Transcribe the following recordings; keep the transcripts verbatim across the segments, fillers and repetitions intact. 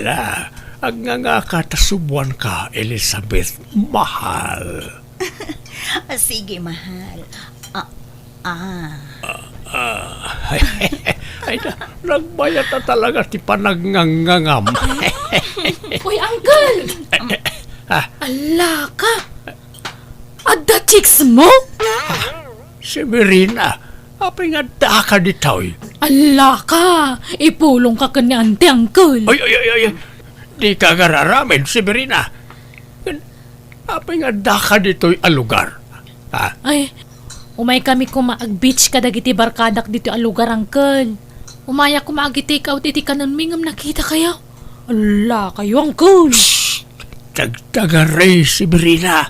Ah, agngangaka ta subuanka, Elizabeth, mahal. Ah, sige, mahal. Ah, ah. Ah, ay, ay, na, nagbayat na talaga ti panagngangngangam. Uy, Uncle! Ah. Ala ka! Adda chicks mo? Severina, apay nga addaka ditoy? Ala ka! Ipulongka ken ni Auntie, Uncle. Ay, ay, ay, ay, ay. Dika agar-aramid, Severina. Apay nga addaka ditoy a lugar? Ha? Ay, umaykami koma ag-beach kadagiti barkadak ditoy a lugar, Uncle. Umayak koma agi-take out iti kanenmi ngem nakitakayo. Ala kayo, Uncle. Shh! Tagtagaray, Severina.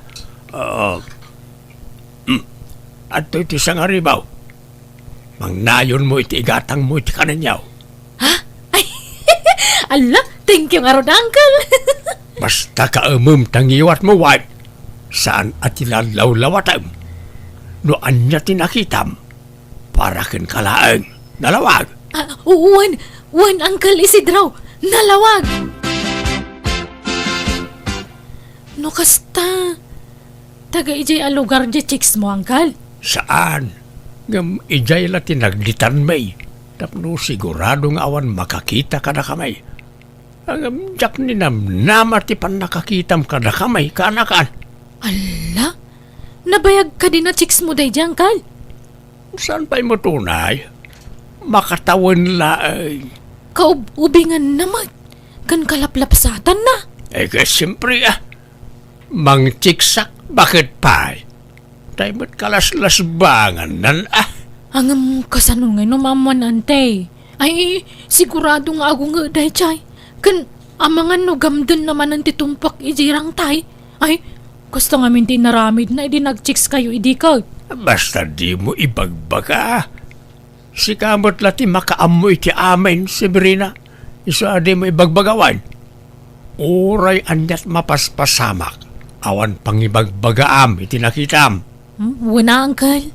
Ah, hmm. Adtoy ti sangaribaw. Mangnayonmo iti igatangmo iti kanenyo. Ha? Ay, ala, thank you ngarud, Uncle. Basta kaemem ta ngiwatmo, wen. Saan a ti lallawlawatem. No ania ti nakitam, para kenka laeng. Nalawag. Ah, wen, wen, Uncle Isidro. Nalawag. No kasta, taga idiay a lugar diay chicks mo, Uncle? Saan. Ngem idiay la ti nagditanmi. Tapno sigurado nga awan makakita kadakami. Ngem diak ninamnama ti pannakakitam kadakami, kaanakan. Ala? Nabayag kadi a chicks mo daydiay, Uncle? Saan pay met unay? Makatawen laeng. Kaub-ubinganna met, ken kalaplapsatanna. Eh, ket siyempre, ah. Mangchiksak, baket pay. Tay met kalaslasbangannan, ah. Ngem kasano ngay no maammoan, Auntie? Ay, sigurado nga agunget daydiay. Ken amangan no gamdenna manen ti tumpak idiay rangtay. Ay, kasta ngamin ti inaramidna idi nagchicks kayo idi ket. Basta dimo ibagbaga. Sika met la ti makaammo iti amin, Severina. Isu a dimo ibagbaga, wen. Uray aniat mapaspasamak, awan pangibagbagaam iti nakitam. Hmm, wen a, Uncle.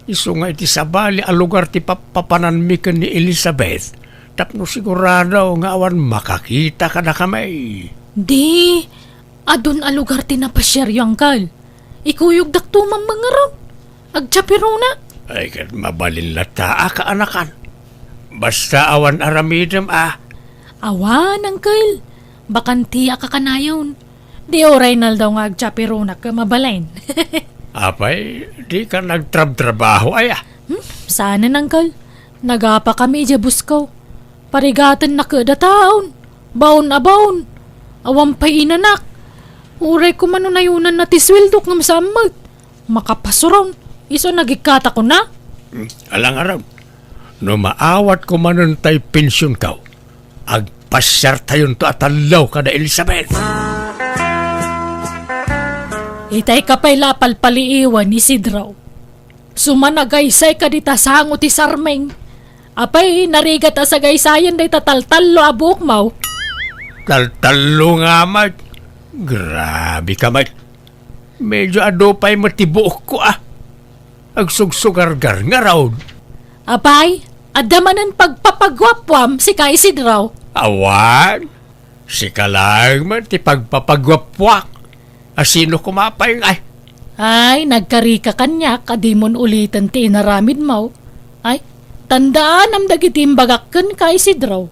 Isu nga iti sabali a lugar ti pappapananmi ken ni Elizabeth, tapno sigurado nga awan makakita kadakami. Di, adun a lugar ti napasiaryo, Uncle. Ikuyogdakto man ngarud. Agchaperona. Ay, ket mabalin latta a kaanakan. Basta awan aramidem a. Awan, Uncle. Bakantiak a kanayon. Di uray naldaw nga agchaperona ket mabalin. Apay, dika nagtrabtrabaho aya? Hmm, saanen, Uncle. Nagapakami idiay busko. Parigatennak ket a taon. Baon a baon. Awan pay inanak. Uray koma no nayonanna ti sueldok ngem saan met. Makapasuron. Isu a nagikkatakon a. Hmm, ala ngarud. No maawatko manen tay pensionko, agpasiartayonto a tallo kada Elizabeth. Itay ka pay la a palpaliiwen, Isidro. Sumanagaysay ka dita sango ti sarming. Apay, narigat a sagaysayan dayta taltallo a buokmo. Taltallo nga met. Grabe ka met. Medyo adu pay met ti buokko, ah. Agsugsugargar ngarud. Apay, adda manen pagpapaguapuam, sika Isidro? Awan. Sika laeng met ti pagpapaguapuak. A sino koma pay ngay? Ay, nagkarika kaniak a dimon uliten ti inaramidmo. Ay, tandaanam dagiti imbagak kenka, Isidro.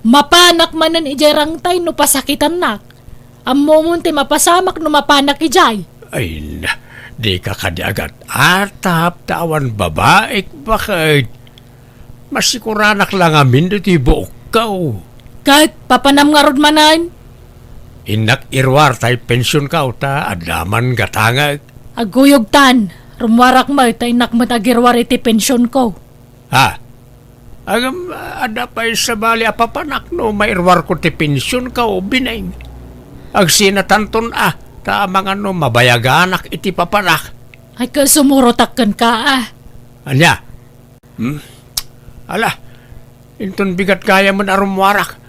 Mapanak manen idiay rangtay no pasakitannak. Ammomon ti mapasamak no mapanak idiay. Ay na, dika kadi agat-atap ta awan babaik baket. Masikuranak la ngamin ditoy buokko. Ket papanam ngarud manen? Innak iruar tay pensionko ta adda man gatangek. Agkuyogtan, rummuarak met ta innak met agiruar iti pensionko. Ha? Ngem, adda pay sabali a papanak no mairuarko ti pensionko, Bineng. Agsinatanton a, ta amangan no mabayaganak iti papanak. Ay, ket sumurotak kenka, ah. Ania? Hmm? Ala, inton bigat gayamen a rummuarak.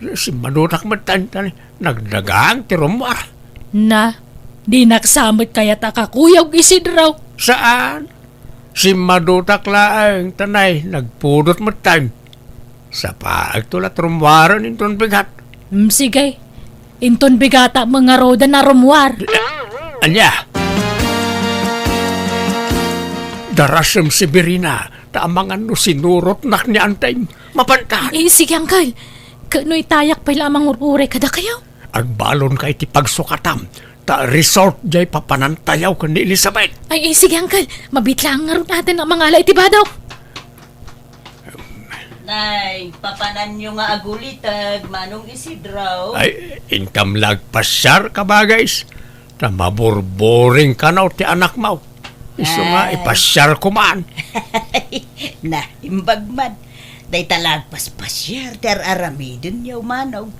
Simmadutak met ta, ta nagdagang ti rummuar. Na, dinak sa met kayat a kakuyog, Isidro? Saan? Simmadutak laeng, ta nay, nagpudot met ta. Sapaekto la ti rummuaren inton bigat. Mm, sige. Inton bigata mo nga roda na rummuar. Ania? Darasem, Severina, ta amangan no sinurotnak ni Anteng. Mapanta. Eh, sige, Uncle. Ket no itayak pay la a mangur-uray kadakayo? Agbalonka iti pagsukatam, ta resort jay papanantayo ken ni Elizabeth. Ay, eh, sige, Uncle. Mabiit laeng ngarud a mangala iti bado. Nay, papananyo nga aguliteg, Manong Isidro. Ay, inkam la agpasiar, kabagis. Ta maburburing kano ti anakmo. Isu nga Ay. ipasiar ko man. Naimbag man. Dayta la agpaspasiar ti ar-aramidenyo, Manong.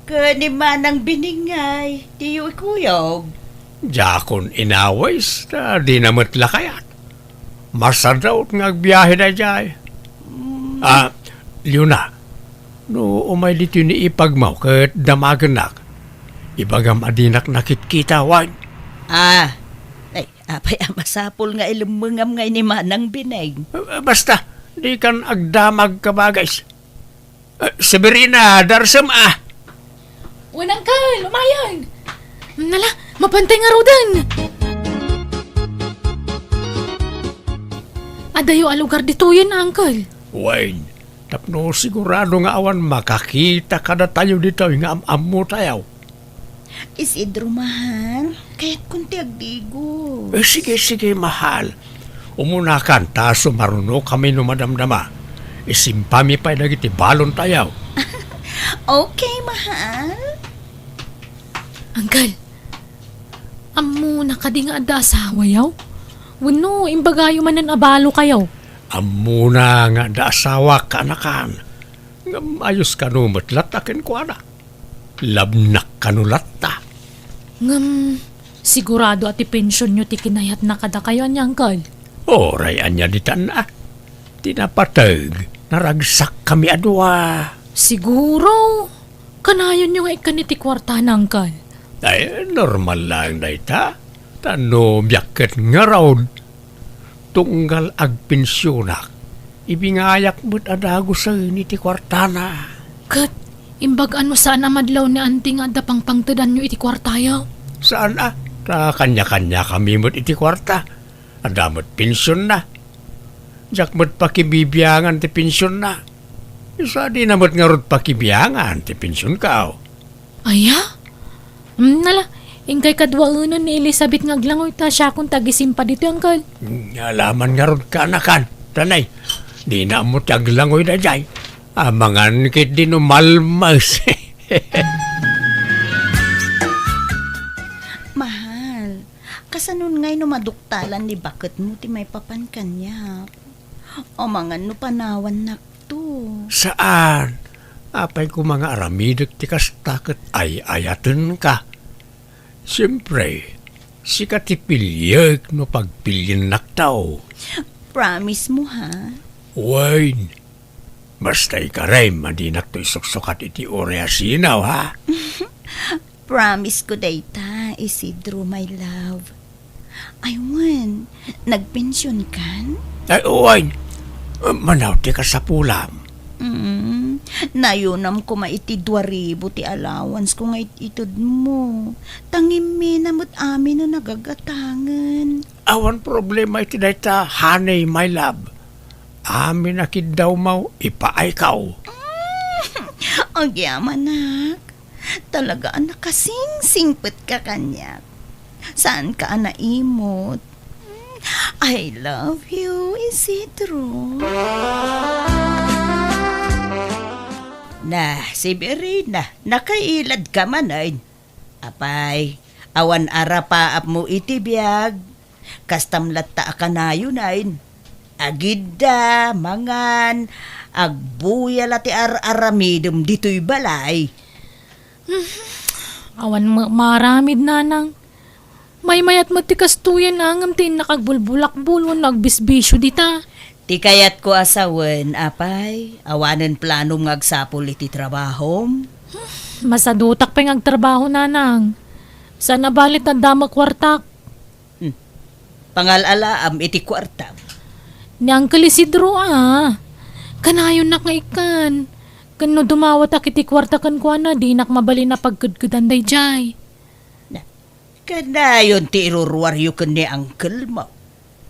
Ken ni Manang Biningay, diyo ikuyog. Diakon inawis, ta dina met la kayat. Masadut nga agbiahe daydiay. Mm. Ah, Leona, no umay ditoy ni ipagmo ket damagennak, ibagam a dinak nakitkita, wen? Ah, ay, apay a masapul nga ilemmengam ngay ni Manang Bineng? Ah, basta, dikan agdamag, kabagis. Eh, Severina, darasem a. Wen, Uncle, umayen. Nala, mapantay ngaruden. Adayo a lugar ditoyen, Uncle? Wen, tapno sigurado nga awan makakita kadatayo ditoy nga am-ammotayo. Isidro, mahal, kayatkon ti agdigos. Eh, sige, sige, mahal. Umunakan, ta sumarunokami no madamdama. Isimpami pay dagiti balontayo. Okay, mahal. Uncle, ammona kadi nga adda asawayo? Wenno, imbagayo manen a balokayo? Ammona nga adda asawak, kaanakan. Ngem ayos kano met latta kenkuana. Labnak kano latta. Ngem, sigurado a ti pensionyo ti kinayatna kadakayo, ania, Uncle? Uray ania ditan a. Ti napateg, naragsakkami a dua. Siguro, kanayonyo nga ikkan iti kuartana, Uncle. Ay, normal laeng dayta. Ta no biag ket ngarud, tunggal agpensionak, ibingayak met a dagusen iti kuartana. Ket, imbag-a no saan a madlaw ni Auntie nga adda pangpangtedanyo iti kuartayo? Saan a, ta kanya-kanyakami met iti kuarta. Adda met pensionna. Diak met pakibibiangan ti pensionna. Isu a dina met ngarud pakibiangan ti pensionko. Aya? Hmm, nala, inkay kaduaenon ni Elizabeth nga aglangoy ta siakon ti agisimpa ditoy, Uncle. Hmm, alaman ngarud, kaanakan. Tanay, dina ammo ti aglangoy daydiay. Amangan ketdi no malmes. Mahal, kasanon ngay no maduktalan ni baketmo ti maipapan kaniak? Amangan no panawannakto. Saan? Apay koma nga aramidek ti kasta ket ay-ayatenka. Siempre, sika ti piliek no pagpiliennakto. Promise mo, ha? Wen, basta ikarem a dinakto isuksukat iti uray a sinaw, ha? Promise ko dayta, Isidro, my love. Ay, wen, nagpensionkan? Ay, wen. Manaw ti kasapulam. Mm, nayunam koma iti dua ribu ti allowance ko nga it-ited mo. Ta ngimmi na met amin no nagagatangen. Awan problema iti dayta, honey, my love. Amin a kiddawmo, ipaayko. Mm, agyamanak. Talaga a nakasingsingpetka kaniak. Saanka a naimot. I love you, Isidro. Na, Severina, nakailadka manen. Apay, awan arapaapmo iti biag. Kastam latta a kanayon. Agidda, mangan, agbuya la ti ar-aramidem ditoy balay. Awan ma-, maaramid, nanang. Maymayat met ti kastoyen, ngem ti innak agbulbulakbol wenno agbisbisio dita. Ti kayatko a sawen, apay, awanen planom nga agsapul iti trabahom? Masadutak pay nga agtrabaho, nanang. Saan a bale ta adda met kuartak. Hmm. Pangal-alaam iti kuartam. Ni Uncle Isidro, a. Kanayonnak nga ikkan. Ken no dumawatak iti kuarta kenkuana, dinak mabalin a pagkedkedan daydiay. Na, kanayon ti iruruaryo ken ni uncle mo.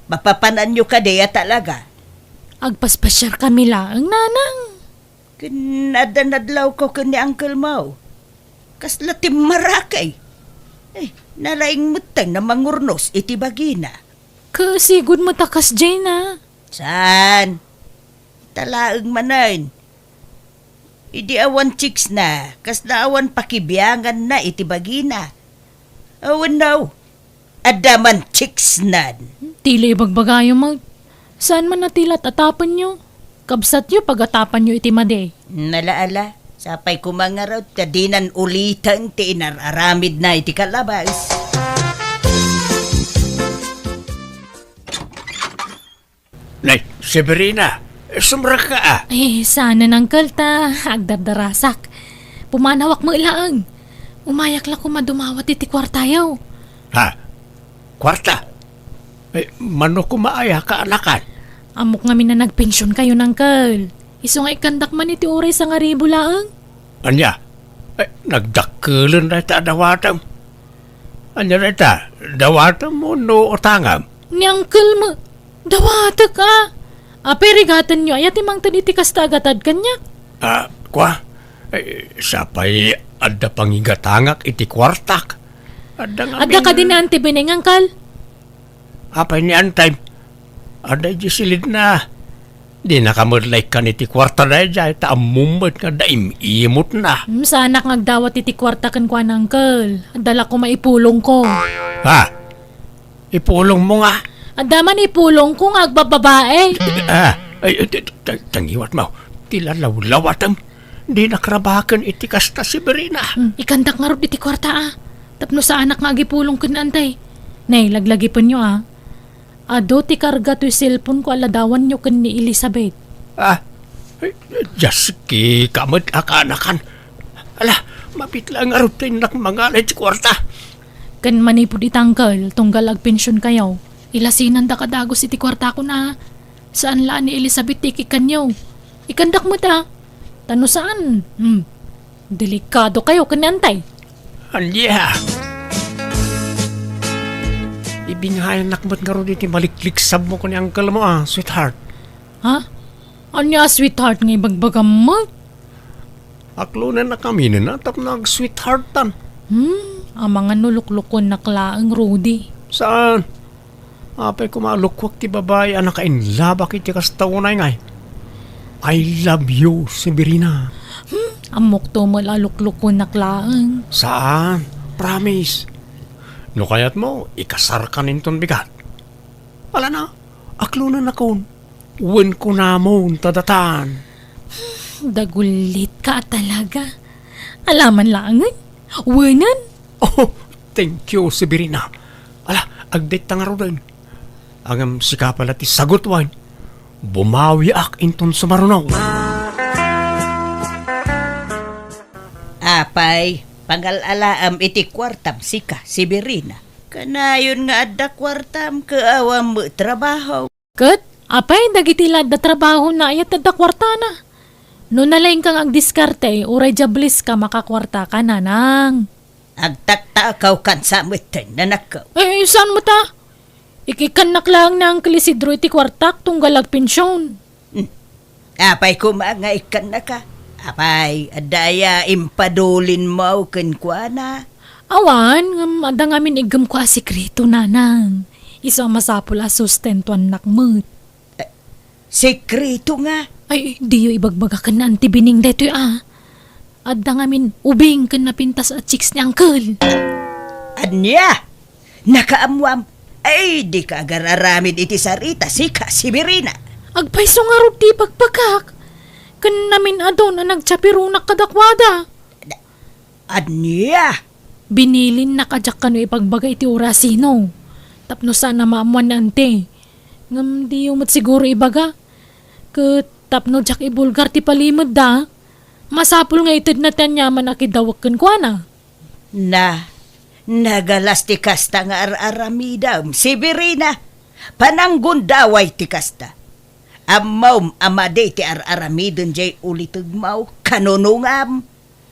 Mapapananyo kadi a talaga? Agpaspasiarkami laeng, nanang. Ken adda nadlawko ken ni uncle mo. Kasla timmarakay. Eh, nalaing metten a mangurnos iti bagina. Kasigud met a kasdiay na. Saan? Ita laeng manen. Idi awan chicks na, kasla awan pakibiangan na iti bagina. Awan no. Adda man chicks nan. Tila ibagbagayo met. Saan man a tila tatapenyo? Kabsatyo pagatapanyo iti madi. Nala, ala, sapay koma ngarud ta dinan uliten ti inar-aramid na iti kalabas. Nay, Severina, sumrekka a. Eh, saan, uncle, ta agdardarasak. Pumanawak met laeng. Umayak la koma dumawat iti kuartayo. Ha? Kuarta? Eh, mano koma aya kaanakan? Ammok ngamin a nagpensionkayon, uncle. Isu nga ikkandak man iti uray sangaribu laeng. Ania? Eh, nagdakkelen dayta a dawatem. Ania dayta? Dawatem wenno utangem? Ni uncle met, dawatek a. Apay, rigatenyo aya ti mangted iti kasta a gatad kaniak? Ah, kua? Eh, sapay adda pangigatangak iti kuartak. Adda ngamin. Adda kadi ni Auntie Beneng, uncle? Apay ni Antay? Adda idiay silidna. Dinaka met la ikkan iti kuarta daydiay, ta ammom met nga adda im-imotna. Hmm, saanak nga agdawat iti kuarta kenkuana, uncle. Adda la koma ipulongko. Ha? Ipulongmo nga? Adda man ipulongko nga agbabbabae. Ah, ay, ay, ta-, ta-, tangiwat mo. Ti lalawlawatem. Dinak rabaken iti kasta, Severina. Hmm, ikkandak ngarud iti kuarta, a. Tapno saanak nga agipulong ken Antay. Nay, laglagipenyo, a. Adu ti karga toy cellphone-ko a ladawanyo ken ni Elizabeth. Ah, ay, diaskika met a kaanakan. Ala, mabiit laeng ngarud ta innak mangala iti kuarta. Ken manipud ita, uncle, tunggal agpensionkayo, ilasinandak a dagus iti kuartakon a. Saan la a ni Elizabeth ti ikikkanyo. Ikkandak met a. Ta no saan, hmm, delikadokayo ken ni Antay. Ania? Ibingayannak met ngarud iti malikliksabmo ken ni uncle mo a, sweetheart. Ha? Ania a sweetheart nga ibagbagam met? Aklonennak aminen a tapno ag-sweetheartan. Hmm, amangan no luklukuennak laeng, Rudy. Saan? Apay koma a lukuak ti babai a nakainlabak iti kasta unay ngay? I love you, Severina. Hmm, ammokto met a luklukuennak laeng. Saan? Promise. No kayatmo, ikasarkan inton bigat. Ala na, aklonennakon. Wen kunamon ta datan. Dagulitka a talaga. Alaman laengen? Wenen? Oh, thank you, Severina. Ala, agdayta ngaruden. Ngem sika pay la ti sagut wen. Bumawiak inton sumaruno. Apay, pangal-alaam iti kuartam sika, Severina. Kanayon nga adda kuartam ket awan met trabaho. Ket, apay, dagiti la adda trabahona, aya ti adda kuartana? No nalaingka nga agdiskarte, uray diables ka, makakuartaka, nanang. Agtaktakaw kansa metten, nanakko. Eh, saan met a? Ikikkannak laeng ni Uncle Isidro iti kuartak, tunggal agpension. Hmm. Apay koma nga ikkannaka? Apay, adda aya impadulinmo kenkuana? Awan, ngem adda ngamin iggemko a sekreto, nanang. Isu a masapul a sustentuannak met. Eh, sekreto nga? Ay, diyo ibagbaga ken ni Auntie Bining daytoy a. Adda ngamin ubing ken napintas a chicks ni Uncle. Ania? Nakaammoam? Ay, dika agar-aramid iti sarita, sika, Severina. Agpayso ngarud ti ibagbaga. Ken namin-adun a nagchaperonak kadakuada. Ania? Binilinnak a diak kano ibagbaga iti uray a sino. Tapno saan a maammoan ni Auntie. Ngem diyo met siguro ibaga. Ket tapno diak ibulgar ti palimedda, masapul nga itedna ti aniaman a kidawek kenkuana. Na, nagalas ti kasta nga ar-aramidem, Severina. Pananggundaway ti kasta. Ammom a madi ti ar-aramiden jay ulitegmo, kanunongam,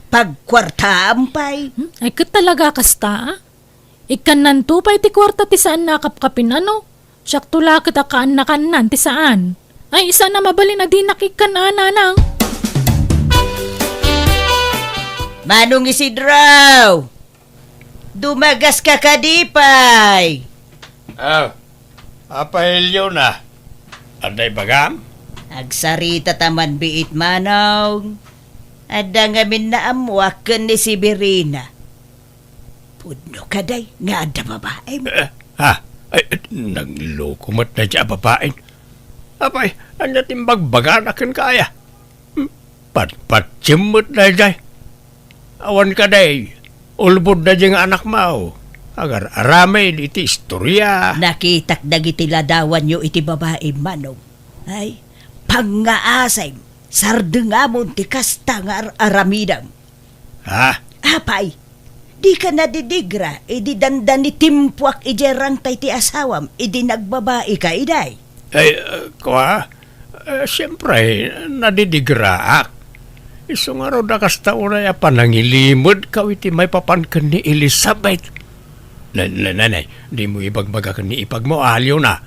pagkuartaam pay. Hmm? Ay, ket talaga kasta, a? Ikkannanto pay ti kuarta ti saan a kapkapin, ano? Siakto la ket a kaannakannan ti saan. Ay, saan a mabalin a dinak ikkan a, Nanang. Manong Isidro! Dumagaska kadi pay? Ah, Apay, Leona? Adda ibagam? Agsarita ta man biit, Manong. Adda ngamin naammoak ken ni Severina. Pudno kadi nga adda babaem? Eh, ha? Ay, nagloko met daydiay a babaen. Apay, ania ti imbagbagana kenka aya? Hmm? Patpatiem met daydiay. Awan kadi, ulbod daydiay nga anakmo. Agar-aramid iti istoria. Nakitak dagiti ladawanyo iti babaem, Manong. Ay, pangngaasem, sardengamon ti kasta nga ar-aramidem. Ha? Apay, dika nadidigra idi dandani timpuak idiay rangtay ti asawam idi nagbabaika idi? Ay, uh, kua? Eh, siempre, nadidigraak. Isu ngarud a kasta unay a panangilimedkaw iti maipapan ken ni Elizabeth. Na, na, na, na, dimo ibagbaga ken ni ipagmo, Leona.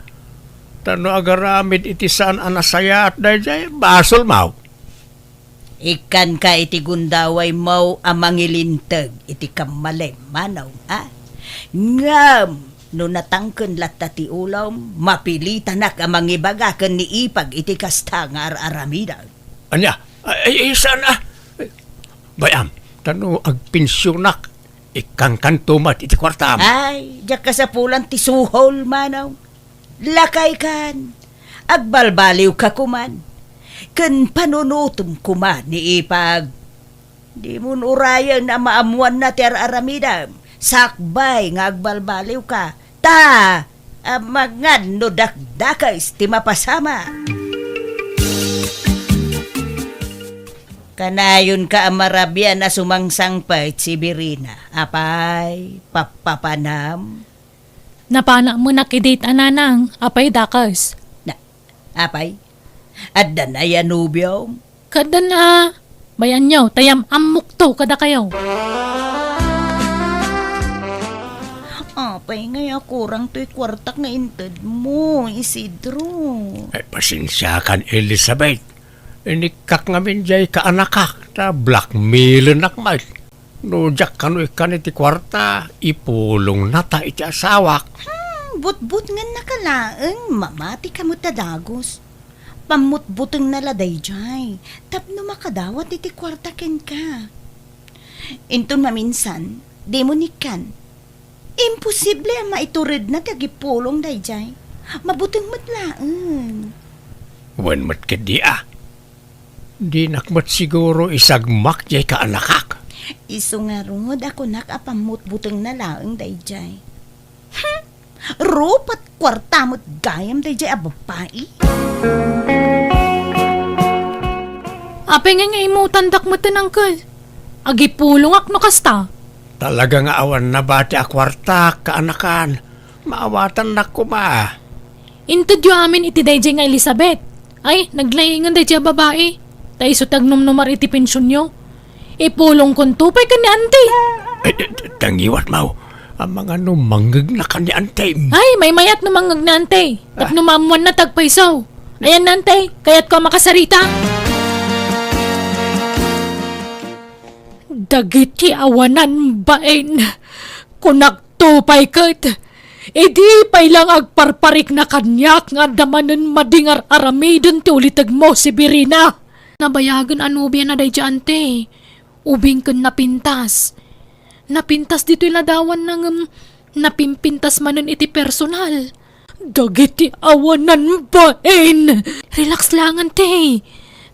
Ta no agaramid iti saan a nasayaat daydiay, basolmo. Ikkanka iti gundawaymo a mangilinteg iti kammalem, Manong, a? Ngem no natangken latta ti ulom, mapilitanak a mangibaga ken ni ipag iti kasta nga ar-aramidem. Ania? Ay, ay, saan a? Bay-am, ta no agpensionak, ikkankanto met iti kuartam. Ay, diak kasapulan ti suhol, Manong. Lakaykan, agbalbaliwka koman, ken panunotem koma ni ipag. Dimon urayen a maammoanna ti ar-aramidem, sakbay nga agbalbaliwka, ta amangan no dakdakes ti mapasamak. Kanayonka a marabian a sumangsangpet, Severina. Apay, pappapanam? Napanak menak idi, a Nanang, apay dakes? Na, apay? Adda nay a nobiom? Ket adda a, bay-anyo, ta yam-ammokto kadakayo. Apay ngay a kurang toy kuartak nga intedmo, Isidro? Ay, pasensiakan, Elizabeth. Inikkak ngamin jay kaanakak, ta blackmailenak met. No diak kano ikkan iti kuarta, ipulongnata iti asawak. Hmm, butbutngennaka laeng, mamatika met a dagus. Pammutbutengna la daydiay, tapno makadawat iti kuarta kenka. Inton maminsan, dimo nikkan. Imposible a maituredna ti agipulong daydiay. Mabuteng met laeng. Wen met ketdi a. Dinak met siguro isagmak jay kaanakak. Isu ngarud a kunak a pammutbutengna laeng daydiay. Hmm! Rupat kuarta met gayam daydiay a babbai. Apay ngay nga imutandak met, uncle? Agipulongak no kasta. Talaga nga awan nabati a kuartak, kaanakan. Maawatannak koma. Intedyo amin iti daydiay nga Elizabeth. Ay, naglaingen daydiay a babai. Ta isu ti agnumnumar iti pensionyo. Ipulongkonto pay ken ni Auntie. Ay, ay, ay, dangiwat, Mau. Amangan no mangngegna ken ni Auntie. Ay, maymayat no mangngegna, Auntie. Tapno maammoanna ti agpayso. Ayan, Auntie, kayatko a makasarita. Dagiti awanan bain, kunak to pay ket, idi pay la nga agparparikna kaniak nga adda manen madingar aramiden ti ulitegmo, Severina. Nabayagen a nobiana daydiay, Auntie. Ubing ken napintas. Napintas ditoy ladawanna ngem napimpintas manen iti personal. Dagiti awanan bain! Relax lang, Auntie.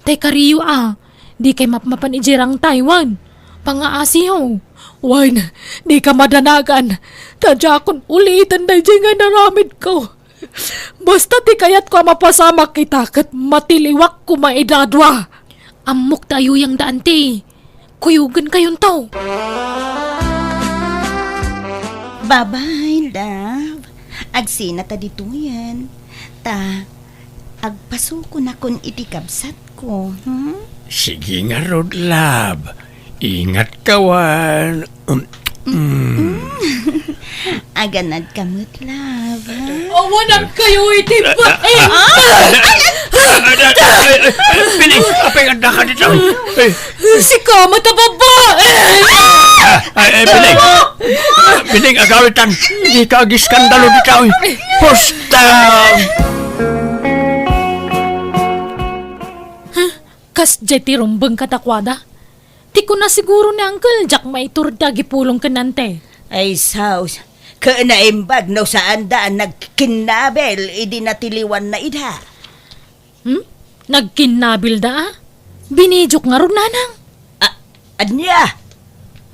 Tay kariyo a, dikay mapmapan idiay rangtay wen pangngaasiyo. Wen, dika madanagan, ta diakon uliten daydiay nga inaramidko. Basta ti kayatko a mapasamak ita ket matiliwak koma ida a dua. Ammok ta ayuyangda, Auntie. Kuyogenkayonto. Bye-bye, love. Agsina ta ditoyen. Ta, Agpasukonakon iti kabsatko, hmm? Sige ngarud, love. Ingatka wen. Um, mm. Aganadka met, love, ha? Awanankayo iti baet! Bining, apay nga addaka ditoy? Eh, Sika met a babae! Ay, ay, Bining! Bining, agawitan! Dika agiskandalo ditoy! Pusta! Huh? Kasdiay ti rumbeng kadakuada? Ti kuna siguro ni Uncle Jack maiturda agipulong ken Auntie. Ay, sus! Ket naimbag no saanda a nagkinnabil idi natiliwanna ida. Hmm? Nagkinnabilda a? Binidiok ngarud, nanang? A-, ania?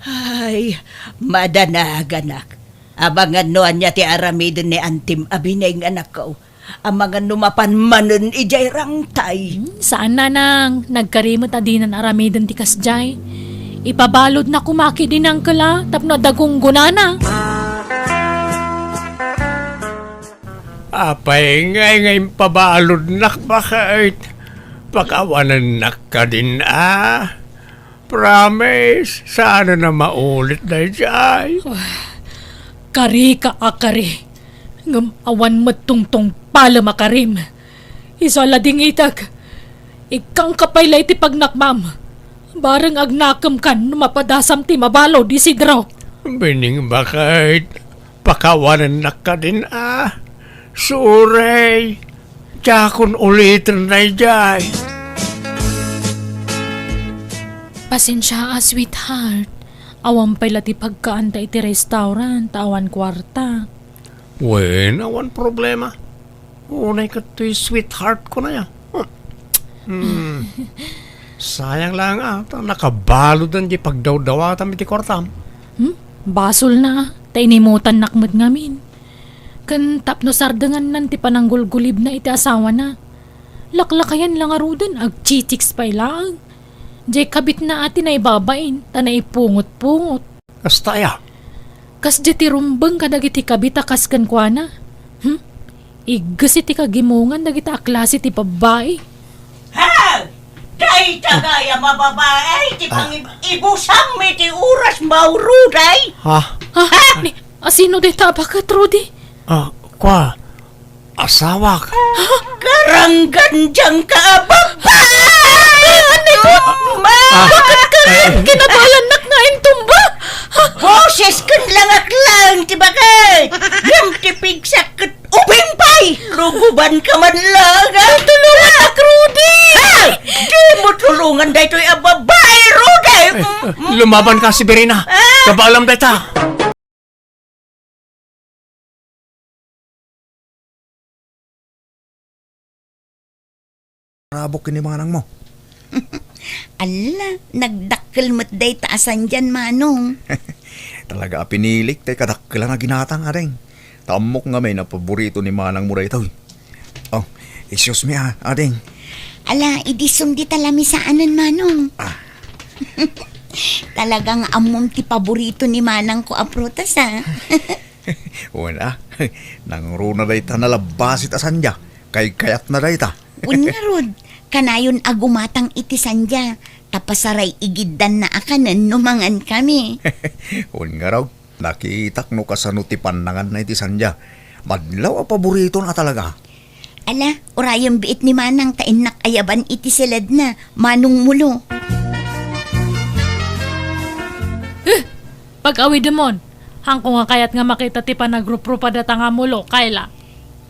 Ay, madanaganak. Amangan no ania ti aramiden ni Antim a Bining, anakko. Amangan no mapan manen idiay rangtay. Hmm, saan, nanang. Nagkari met a dinan aramiden ti kasdiay. Ipabaludna koma ketdi ni Uncle a tapno adda gunggonana. Apay ngay nga impabaludnak, baket? Pakawanennak kadin a? Promise, saan a maulit daydiay. Karika a kari, ngem awan met tungtungpalem a karim. Isu a ladingitek, ikkangka pay la iti pagnakmam. Bareng agnakemkan no mapadasam ti mabalud, Isidro. Bining, baket, pakawanennak kadin a? Sorry, diakon uliten daydiay. Pasensia a, sweetheart. Awan pay la ti pagkaanta iti restaurant, awan kuarta. Wen, awan problema. Unay ket toy sweetheart ko na ya. Hmm. Sayang lang a, ta nakabaludan di pagdawdawatam iti kuartam. Hmm? Basolna a, ta inimutannak met ngamin. Ken tapno sardengannan ti pananggulgulibna iti asawana. Laklakayan la ngaruden, agchichicks pay laeng. Diay kabitna a ti naibabain, ta naipungot-pungot. Kasta aya? Kasdiay ti rumbeng kadagiti kabit a kas kenkuana. Hmm? Igges iti kagimongan dagita a klase ti babbai. Ha! Dayta gayam a babai ti Ah. pangib-ibusam iti oras, Mauro, day? Ha? Ha? Ha? Ni, asino dayta a baket, Rudy? Ah, kwa, asawak. Karanggandiangka a babai! Anay ko! Ma! Ah. Baket ka rin! Kinabalannak nga intumba! Boses ken langak lang ti baket! Ngem ti pigsak ket ubing pay! Lugubanka man lang, ah! Tulungannak, Rudy! Ha? Dimo tulungan daytoy a babai, Rudy! Eh, lumabanka, Severina. Ah! Kabaalam dayta. Rabok ken ni manangmo. Alla, nagdakkel met dayta a sandian, Manong. Talaga a pinilik tay kadakkelan a ginatang, ading. Ta ammok ngamin a paborito ni manangmo daytoy. Oh, excuse me, ah, ading. Ala, idi sumdi ta lamisaanen, Manong. Ah. Talaga nga ammom ti paborito ni manangko a prutas, ah. Wen a, nangruna dayta nalabbasit a sandia. Kaykayatna dayta. Wen ngarud, kanayon a gumatang iti sandia, ta pasarigiddanna a kanen no mangankami. Wen ngarud, nakitak no kasano ti pannanganna iti sandia. Madlaw a paboritona talaga. Ala, urayem biit ni Manang ta innak ayaban iti siledna, Manong Mulo. Eh! Pag-awidemon, haanko nga kayat nga makita ti panagruprupa dayta nga mulo, Kayla.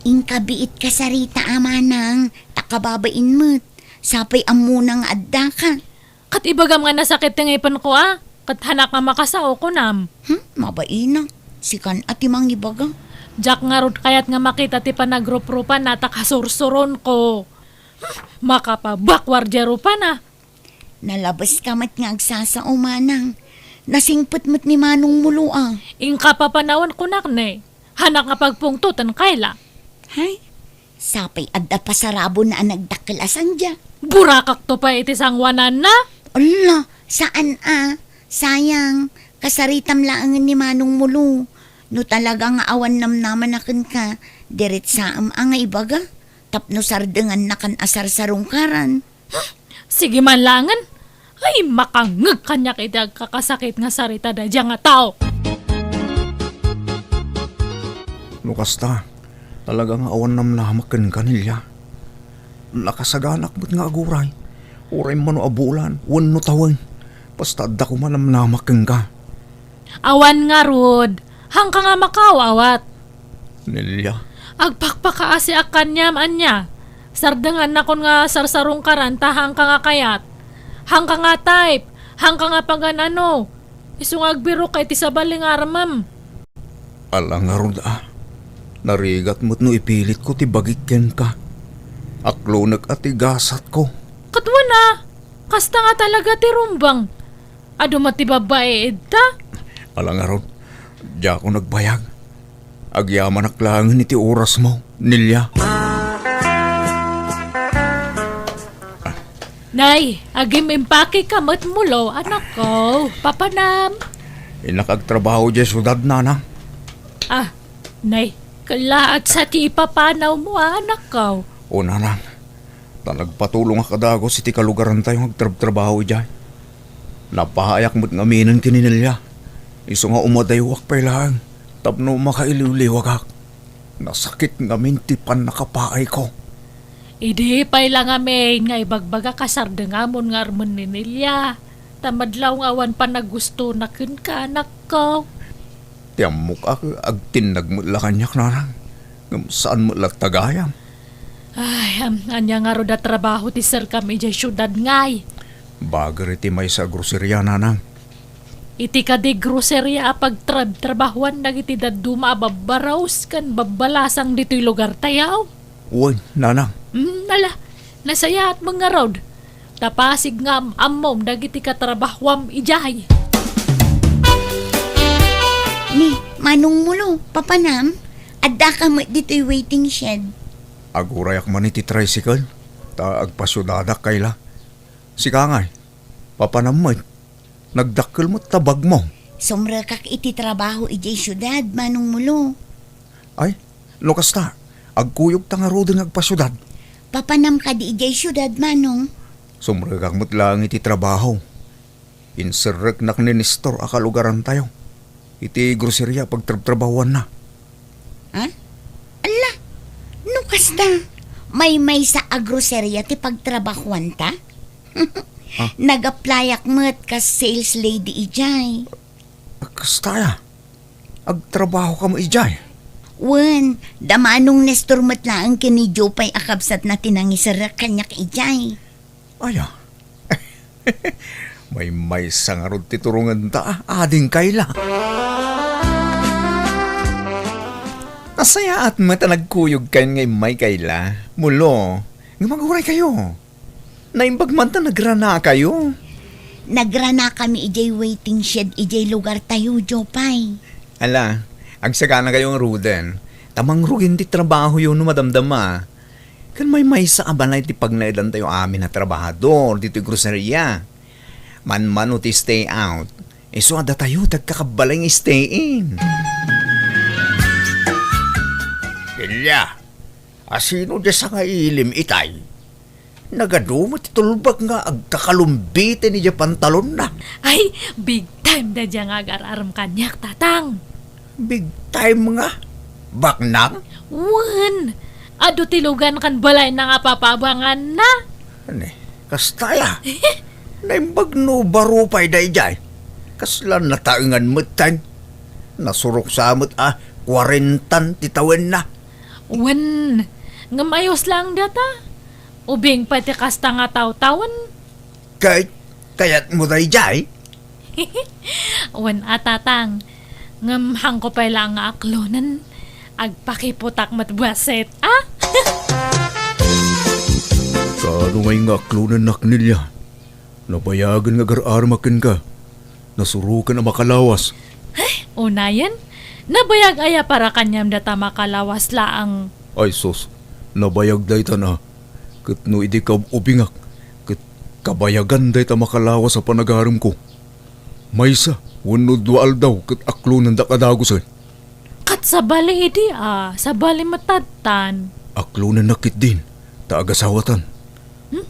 Inka biit kasarita a, Manang, ta kababain met. Sapay ammona nga addaka. Ket ibagam nga nasakit ti ngipenko a, ket haanak nga makasao, kunam. Hmm, mabain a. Sikan a ti mangibaga. Diak ngarud kayat nga makita ti panagruprupan a ta kasursuronko. Hmm, makapabakwar diay rupan a. Nalabeska met nga agsasao, Manang. Nasingpet met ni Manong Mulo a. Inka papanawen kunak ne. Haanak nga pagpungtoten, Kayla. Hay, sapay adda pasarabona a nagdakkel a sandia. Burakakto pay iti sangoananna? Ala, saan a. Sayang, kasaritam laengen ni Manong Mulo. No talaga nga awan namnamana kenka, diretsaem a nga ibaga. tapno sardengannakan a sarsarungkaran. Sige man langen. Ay, makangngeg kaniak iti agkakasakit nga sarita daydiay nga tao. No kasta, talaga nga awan namnamak kenka, Nelia. Nakasaganak met nga aguray, uray mano a bulan wenno tawen. Basta adda koma namnamak kenka. Awan ngarud, haanka nga makaawat. Nelia. Agpakpakaasiak kaniam ania. Sardengannakon nga sarsarungkaran ta haanka nga kayat. Haanka nga type, haanka nga pagan-ano. Isu nga agbirokka iti sabali nga armem. Ala ngarud a. Narigat met no ipilitko ti bagik kenka. Aklonek a ti gasatko. Ket wen a, kasta nga talaga ti rumbeng. Adu met ti babbai ita? Ala ngarud, diakon agbayag. Agyamanak laengen iti orasmo, Nelia. Nay, agim-impakeka met mulo, anakko. Papanam. Innak agtrabaho diay siudad, nanang. Ah, nay, kellaat sa ti ipapanawmo, anakko. O, nanang. Ta nagpatulongak a dagus iti kalugarantayo nga agtrabtrabaho idiay. Napaayak met ngaminen ken ni Nelia. Isu nga umadaywak pay laeng tapno makailiwliwagak. Nasakit ngamin ti pannakapaayko. Idi pay la ngamin nga ibagbagak a sardengamon nga armen ni Nelia, ta madlaw nga awan panagustona kenka, anakko. Ti ammok a, agtinnag met la kaniak, nanang. Ngem saan met latta gayam. Ay, am, ania ngarud a trabaho ti serkam idiay siudad ngay? Bager iti maysa a groseria, nanang. Iti kadi groseria a pagtrabtrabahuan dagiti dadduma a babbarus ken babbalasang ditoy lugartayo? Wen, nanang. Hmm, ala, nasayaat met ngarud. Ta pasig nga am-ammom dagiti katrabahuam idiay. Ni, Manong Mulo, papanam, addaka met ditoy waiting shed. Agurayak man iti tricycle, ta agpasiudadak kayla. Sika ngay, papanam met, nagdakkel met ta bagmo. Sumrekak iti trabaho idiay siudad, Manong Mulo. Ay, no kasta, agkuyogta ngaruden nga agpasiudad. Papanam kadi idiay siudad, Manong? Sumrekak met laeng iti trabaho. Inserreknak ni Nestor a kalugarantayo iti groseria a pagtrabtrabahuanna. Ha? Ala, no kasta, maymaysa a groseria ti pagtrabahuanta? Ah. Nag-applyak met kas sales lady idiay. Kasta aya? Agtrabaho ka met idiay? Wen, da Manong Nestor met laeng ken ni Jopay a kabsatna ti nangiserrek kaniak idiay. Aya? Maymaysa ngarud ti turongenta, ading kayla. Nasayaat met a nagkuyogkayon nga immay kayla, Mulo, ngem aguray kayo. Naimbag man ta nagranakayo. Nagranakami idiay waiting shed idiay lugartayo, Jopay. Ala, agsaganakayo ngaruden, ta mangrugin ti trabahoyo no madamdama. Ken maymaysa a balay ti pagnaedantayo amin a trabahador ditoy groceria. Manmano ti stay out, isu a datayo ti agkakabbalay nga stay in. Nelia, asino diay sangailim itay? Nagadu met ti tulbak nga agkakalumbiten idiay pantalonna. Ay, big time daydiay nga agar-arem kaniak, Tatang. Big time nga? Baknang? Wen, adu ti lugan ken balayna nga papabanganna. Ani, kasta aya? Naimbag no baro pay daydiay. Kasla nataengan metten. Nasurok sa met a kuarentan ti tawenna. Wen, ngem ayos laeng data. Ubing pay ti kasta nga tawtawen. Kay, kayatmo daydiay? Wen a, Tatang. Ngem haanko pay laeng nga aklonen. Agpakiputak met bassit, a? Kaano ngay nga aklonennak, Nelia? Nabayagen nga agar-aremak kenka. Nasuroken a makalawas. Ay, unayen? Nabayag aya para kaniam data makalawas laeng? Ay sus, nabayag dayta na. Ket no idi kaub-ubingak, ket kabayagan dayta makalawas a panagaremko. Maysa wenno dua aldaw ket aklonendak a dagusen. Ket sabali idi a, sabali met tattan. Ak-, Aklonennak ketdin, ta agasawatan. Hmm?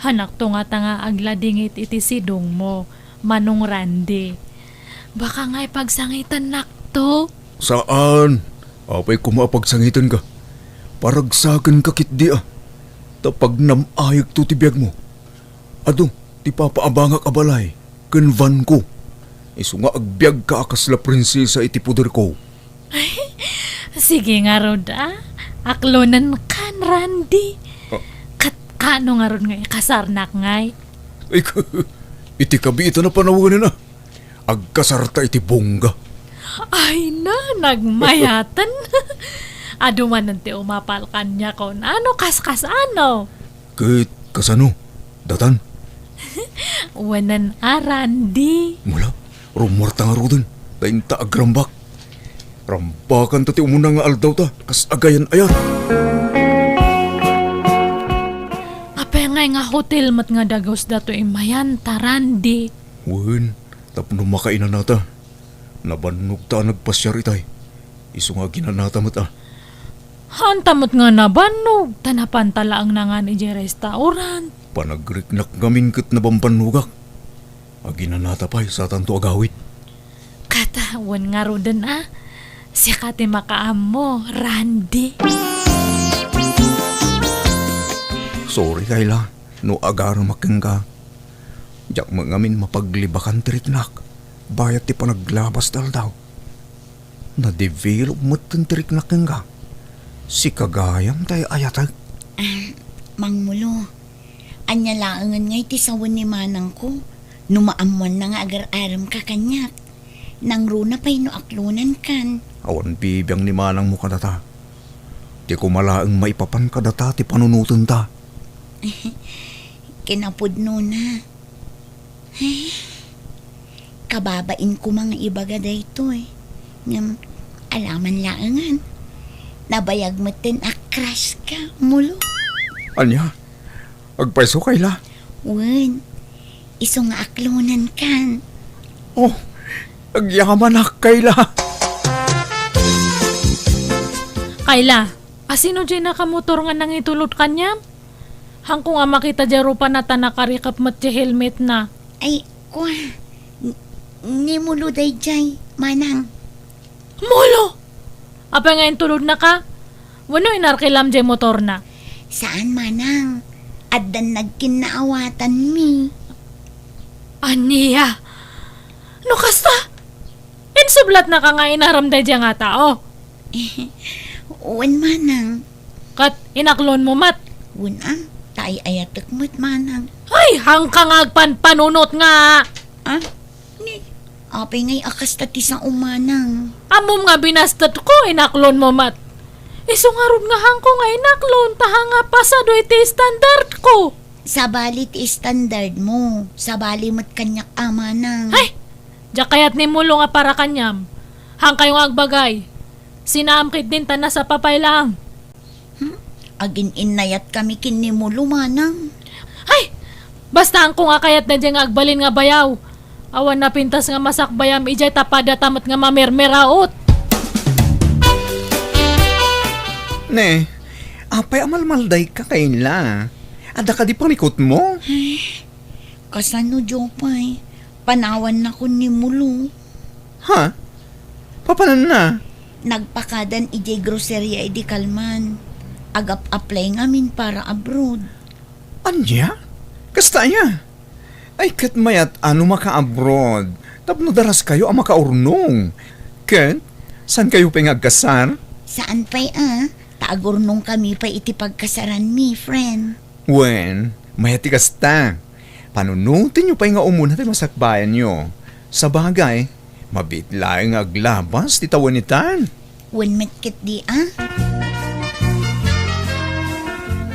Hanakto ngata nga agladingit iti sidongmo, Manong Randy. Baka nga ipagsangitennakto? Saan? Apay koma a pagsangitenka? Paragsakenka ketdi a. Ta pagnam-ayekto ti biagmo. Adu, ti papaabangak a balay ken vanko. Isu nga agbiagka a kasla prinsesa iti poderko. Sige ngarud, a. Aklonenkan, Randy. Ah. Ket kaano ngarud nga ikasarnak ngay? Ay, iti kabiitan a panawen a. Agkasarta iti bongga. Ay na, nagmayaten. Adu manen ti umapal kaniak, ano, kasano? Ket kasano? Datan? Wen a, Randy. Mula, rummuarta ngaruden, ta inta agrambak. Rambakanta ti umuna nga aldawta, kas agayan-ayat. Apay ngay nga hotel met nga dagus datoy imayanta, Randy? Wen, tapno makainanata. Nabannogta a nagpasiar itay. Isu nga aginanata met a. Haanta met nga nabannog, ta napanta laeng nangan idiay restaurant. Panagriknak ngamin ket nabambannogak. Aginanata pay, satanto agawid. Ket wen ngaruden a, sika ti makaammo, Randy. Sorry, Kayla, no agaremak kenka. Diak met ngamin mapaglibakan ti riknak, bayat ti panaglabas ti aldaw. Na-develop metten ti riknak kenka. Sika gayam ti ay-ayatek. Ah, Mangmulo, ania laengen ngay ti sawen ni manangko no maammoanna nga agar-aremka kaniak? Nangruna pay no aklonenkan. Awan bibiang ni manangmo kadata. Ti koma laeng maipapan kadata ti panunotenta. Kinapudnona. Ay, kababain koma nga ibaga daytoy. Ngem, alaman laengen. Nabayag metten a crush ka, Mulo. Ania? Agpayso, Kayla? Wen, isu nga aklonenkan. Oh, agyamanak, Kayla. Kayla, asino diay nakamotor nga nangitulod kaniam? Haanko nga makita diay rupana ta nakarikep met ti helmetna. Ay, kua, n-, ni Mulo daydiay, manang. Mulo! Apay nga intulodnaka? Wenno inarkilam diay motorna? Saan, manang. Addan nagkinnaawatanmi. Ania? No kasta, insublatnaka nga inaram daydiay nga tao? Wen, manang. Ket inaklonmo met? Wen a, ta ay-ayatek met, manang. Ay, haanka nga agpanpanunot nga! Ah? Ni, apay ngay a kasta ti sao, manang? Ammom nga binastetko, inaklonmo met. Isu ngarud nga haanko nga inaklon, ta haanga pasado iti standardko. Sabali ti standardmo, sabali met kaniak a, manang. Ay! Diak kayat ni Mulo nga para kaniam. Haankayo nga agbagay. Sinaam ketdin ta nasapa pay laeng. Hmm? Agin-innayatkami ken ni Mulo, manang. Ay! Basta haanko nga kayat daydiay nga agbalin nga bayaw. Awan napintas nga masakbayam idiay ta padata met nga mamermeraot. Ne, apay a malmaldayka, Kayla? Adda kadi pamikotmo? Ay, kasano, Jopay? Panawannakon ni Mulo. Ha? Papananna? Nagpakadan idiay groceria idi kalman. Agap-apply ngamin para abroad. Ania? Kasta aya? Ay, ket mayat a no maka-abroad tapno daraskayo a makaurnong. Ket, saankayo pay nga agkasar? Saan pay a, ta agurnongkami pay iti pagkasaranmi, friend. Wen, mayat ti kasta. Panunotenyo pay nga umuna ti masakbayanyo. Sabagay, mabiit laeng nga aglabas ti tawen itan. Wen met ketdi a.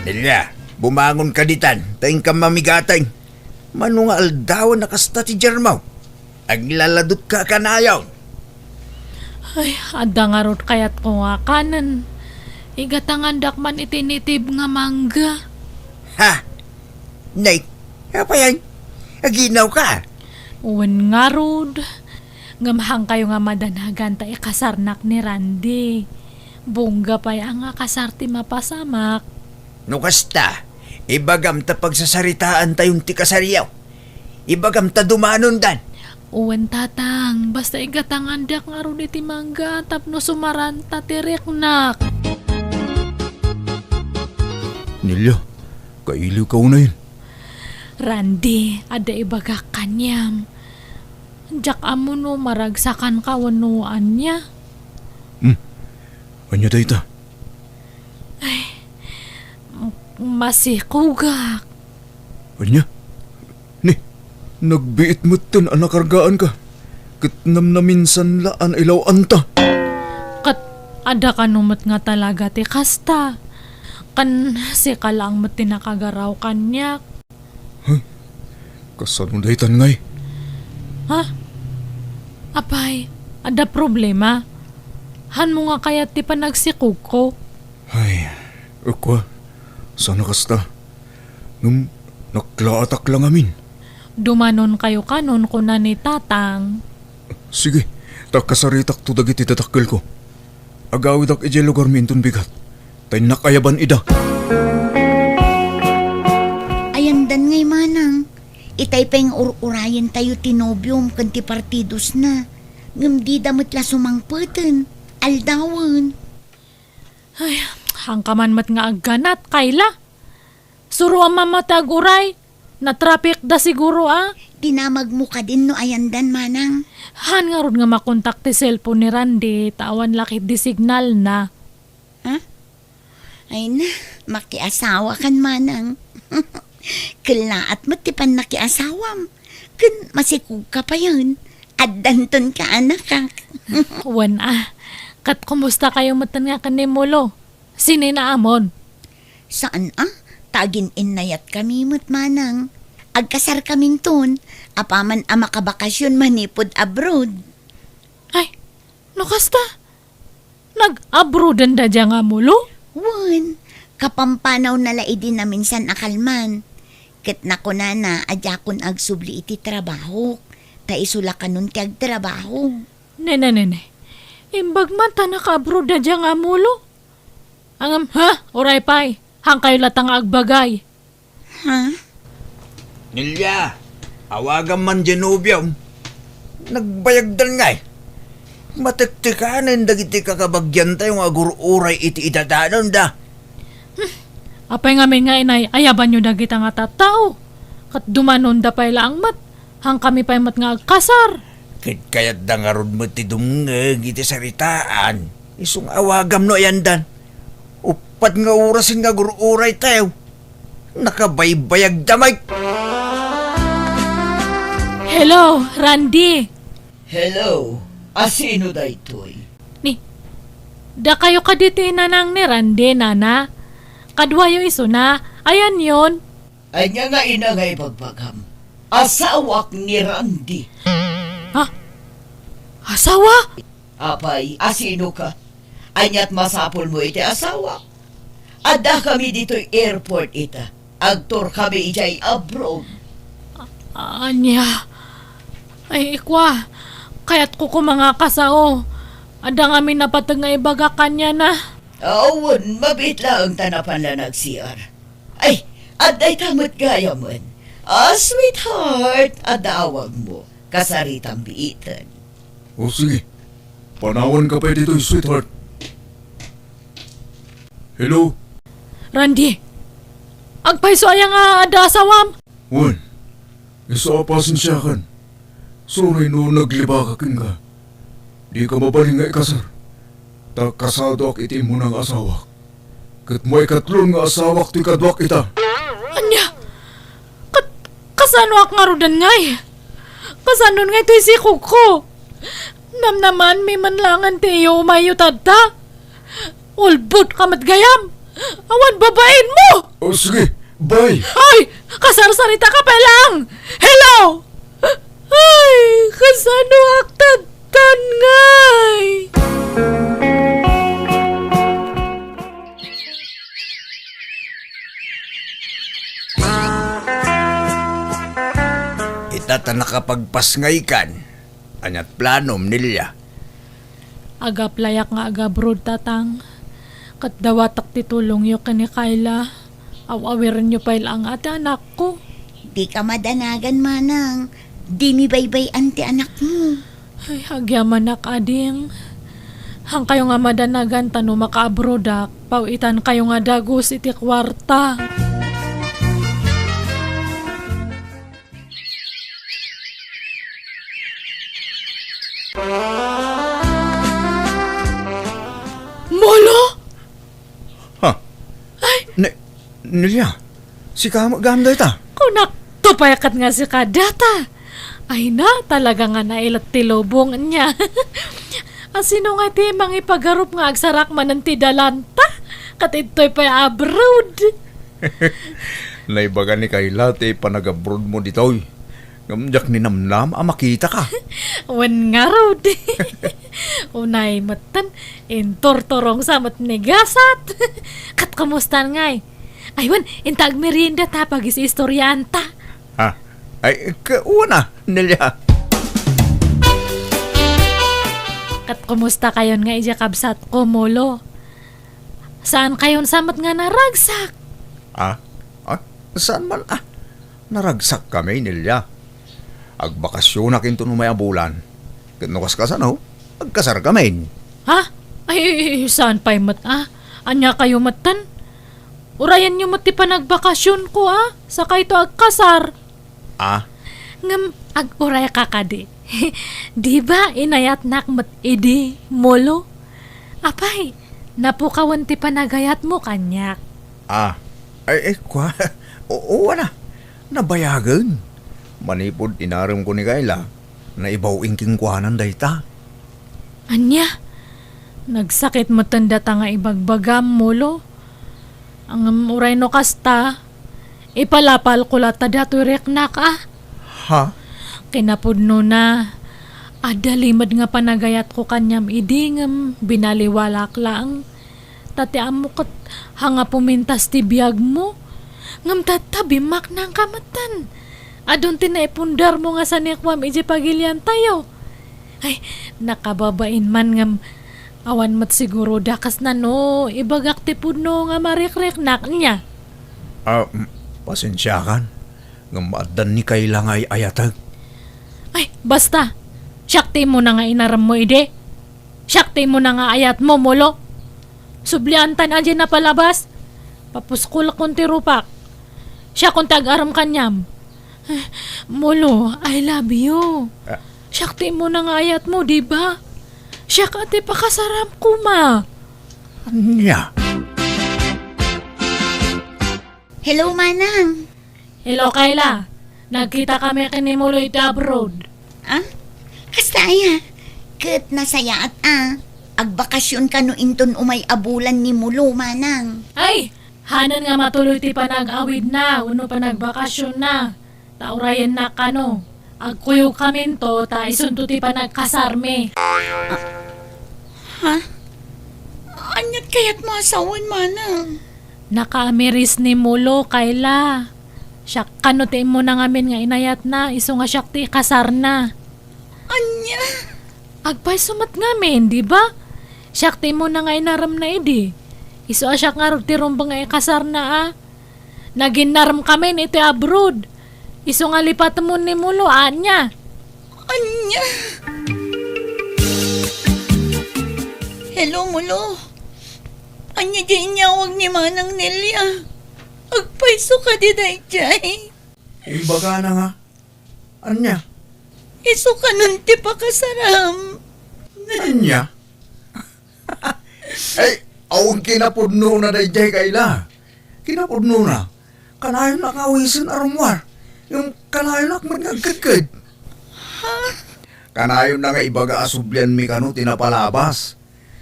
Nelia, bumangonka ditan, ta inkam mamigateng. Mano nga aldawen a kasta ti diarmo? Aglaladutka a kanayon. Ay, adda ngarud kayatko nga kanen. Igatangandak man iti nitib nga mangga. Ha? Nay, apay aya? Aginawka? Wen ngarud. Ngem haankayo nga madanagan ta ikasarnak ni Randy. Bungga pay a nga kasar ti mapasamak. No kasta, ibagam ta pagsasaritaantayon ti kasaryo. Ibagam ta dumanondan. Wen, Tatang, basta igatangandak ngarud iti mangga tapno sumaranta ti riknak. Nelia, kailiwka unayen. Randy, adda ibagak kaniam. Diak ammo no maragsakanka wenno ania. Hmm. Ania dayta? Ay, masikogak. Ania? Ni, nagbiit metten a nakargaanka. Ket namnaminsan la a nailaw-anta. Ket adda kano met nga talaga ti kasta. Ken sika laeng met ti nakagaraw kaniak. Huh? Kasano daytan ngay? Ha? Apay, adda problema? Hanmo nga kayat ti panagsikogko? Ay, ukwa, saan a kasta. Ngem naklaatak la ngamin. Dumanonkayo kanon, kuna ni Tatang. Sige, ta kasaritakto dagiti dadakkelko. Agawidak idiay lugarmi inton bigat, ta innak ayaban ida. Ayandan ngay, manang. Itay pay nga ur-urayentayo ti nobiom ken ti partidosna. Ngem dida met la sumangpeten. Aldawen. Ay, haanka man met nga agganat, Kayla. Suroam man met ti aguray. Natrapikda siguro a. Dinamagmo kadin no ayandan, manang. Haan ngarud nga makontak ti cellphone ni Randy, ta awan la ketdi signalna. Ha? Ay na, makiasawakan, manang. Kellaat met ti pannakiasawam. Ken masikogka payen. Addanton kaanakak. Wen a. Ket kumustakayo metten nga ken ni Mulo? Sininaamon? Saan a, ta agin-innayatkami met, manang. Agkasarkaminton, apaman a makabakasion manipud abroad. Ay, no kasta, nag-abroaden daydiay nga Mulo? Wen, kapampanawna la idi naminsan a kalman. Ket nakunana a diakon agsubli iti trabahok, ta isu la kanon ti agtrabaho. Nene, nene. Imbag man ta naka-abroad daydiay nga Mulo. Ngem, ha? Uray pay. Haankayo latta nga agbagay. Ha? Nelia, awagam man diay nobiom. Nagbayagdan ngay. Matektekanen dagiti kakabagiantayo nga agur-uray iti idadanonda. Hmm. Apay ngamin nga inay-ayabanyo dagita nga tattao? Ket dumanonda pay laeng met. Haankami pay met nga agkasar. Ket kayatda ngarud met ti dumngeg iti saritaan. Isu nga awagam no ayandan. Uppat nga orasen nga agur-uraytayo. Nakabaybayagda met. Hello, Randy. Hello. A sino daytoy? Ni, dakayo kadi ti nanang ni Randy, nana? Kaduayo isuna. Ayanyon? Ania nga ina nga ibagbagam? Asawak ni Randy. Ha? Asawa? Apay, a sino ka? Ania't masapulmo iti asawak? Addakami ditoy airport ita. Agtourkami idiay abroad. A-, ania? Ay, ikwa, kayatko koma nga kasao. Adda ngamin napateg nga ibaga kaniana. Awan, mabiit laeng ta napan la nag-C R. Ay, adda ita met gayamen. Ah, sweetheart, adda awagmo. Kasaritam biiten. O sige, panawanka pay ditoy, sweetheart. Hello? Randy, agpayso aya nga adda asawam? Wen, isu a pasensiakan. Sorry no naglibakak kenka. Dika mabalin nga ikasar, ta kasadoak iti immuna nga asawak. Ket maikatlo nga asawak ti kaduak ita. Ania? Kat-, kasanoak ngaruden ngay? Kasanon ngay toy sikogko? Namnamanmi man laengen ti iyo umayyo tatta? Ulbodka met gayam! Awan babainmo! O, sige, bye! Ay! Kasarsaritaka pay laeng! Hello! Ay, kasanoak tattan ngay? Ita ta nakapagpasngaykan. Ania't planom, Nelia? Agaplayak nga agabroad, Tatang. Ket dawatek ti tulongyo ken ni Kayla. Aw-awirenyo pay laeng a ti anakko. Dika madanagan, manang. Dimi baybay-an ti anakmo. Ay, agyamanak, ading. Hankayo nga madanagan ta no makaabroadak, paw-itankayo nga dagus iti kuarta. Molo? Ha? Ay! Ne-, Nelia, sika met gayam dayta? Kunakto pay ket nga sika dayta. Ay na, talaga nga nailet ti lubong niya. Asino nga ti mangipagarup nga agsarak manen ti dalanta? Ket idtoy pay abroad. Naibaga ni Kayla ti panagabroadmo ditoy. Ngem diak ninamnam a makitaka. Wen ngarud. Unay metten, inturturongsa met ni gasat. Ket kumusta ngay? Ay, wen, inta agmerienda ta, pagis-istoriaanta. Ha? Ay, ka-, una, Nelia. Ket kumusta kayon nga idiay kabsatko, Molo? Saan kayon sa met nga naragsak? Ah? Ah? Saan man, ah? Naragsak kami, Nelia. Agbakasyonak inton umay a bulan. Ket no kaskasano, agkasar kami. Ha? Ay, saan pay met, ah? Ania kayo metten? Urayenyo met ti panagbakasyonko, ah? Sakayto agkasar. Ah? Ngem ag-urayka kadi. Di ba inayatnak met idi, Molo? Apay, napukawen ti panagayatmo kaniak. Ah, ay, ay, kua. Oo, ana. Nabayagen. Manipud inaremko ni Kayla, naibaw-ing kenkuana dayta. Ania? Nagsakit metten dayta nga ibagbagam, Molo. Ngem uray no kasta, ipalapalko latta datoy riknak, a. Ha? Kinapudnona, adda limed nga panagayatko kaniam idi ngem binaliwalak laeng. Ta ti ammo ket, haan nga pumintas ti biagmo. Ngem tatta, bimmaknangka metten. Adun ti naipundarmo nga sanikuam idiay pagiliantayo. Ay, nakababain man ngem awan met siguro dakesna no ibagak ti pudno nga marikriknak, nia. Ah, mm, pasensiakan. Ngem addan ni Kayla nga ay-ayatek. Ay, basta! Siak ti immuna nga inaremmo idi. Siak ti immuna nga ayatmo, Molo. Subliantan a diay napalabas. Papuskolkon ti rupak. Siakon ti ag-arem kaniam. Molo, I love you. Ah. Siak ti immuna nga ayatmo, di ba? Siak a ti pakasaram koma. Ania? Hello, Manang. Hello, Kayla. Nagkita kami ken ni Molo iti abroad. Ah? Kasta aya? Ket nasayaat a. Agbakasyon kano inton umay a bulan ni Molo, Manang. Ay, hanan nga matuloy ti panag-awidna wenno panagbakasyonna. Ta urayennak kano. Agkuyogkaminto ta isunto ti panagkasarmi. Ha? Aniat kayatmo a sawen, Manang? Nakaamiris ni Molo, Kayla. Siak kano ti immuna ngamin nga inayatna, isu nga siak ti ikasarna. Ania? Agpayso met ngamin, di ba? Siak ti immuna nga inaremna idi. Isu a siak ngarud ti rumbeng nga ikasarna, a. Naginnarem kami iti abroad. Isu nga lipatemon ni Molo, ania? Ania? Hello, Molo. Ania diay inyawag ni Manang Nelia? Agpayso kadi daydiay? Imbagana nga. Ania? Isu kanon ti pakasaram. Ania? Ay, awan kinapudnona daydiay, Kayla. Kinapudnona, kanayon a kawisen a rummuar, ngem kanayonak met nga agkedked. Ha? Kanayonna nga ibaga a sublianmi kano ti napalabas.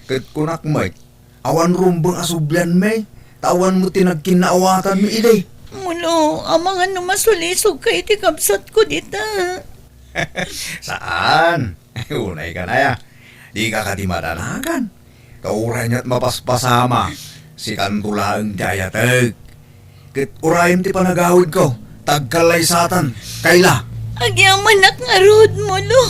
Ket kunak met, awan rumbeng a sublianmi, ta awan met ti nagkinnaawatanmi idi. Molo, amangan no masulisogka iti kabsatko dita. Saan? Unay ka na ya. Dika kadi madanagan. Ta uray nia't mapaspasama, sikanto laeng ti ayatek. Ket urayem ti panagawidko, ta agkallaysatan, Kayla. Agyamanak ngarud, Molo.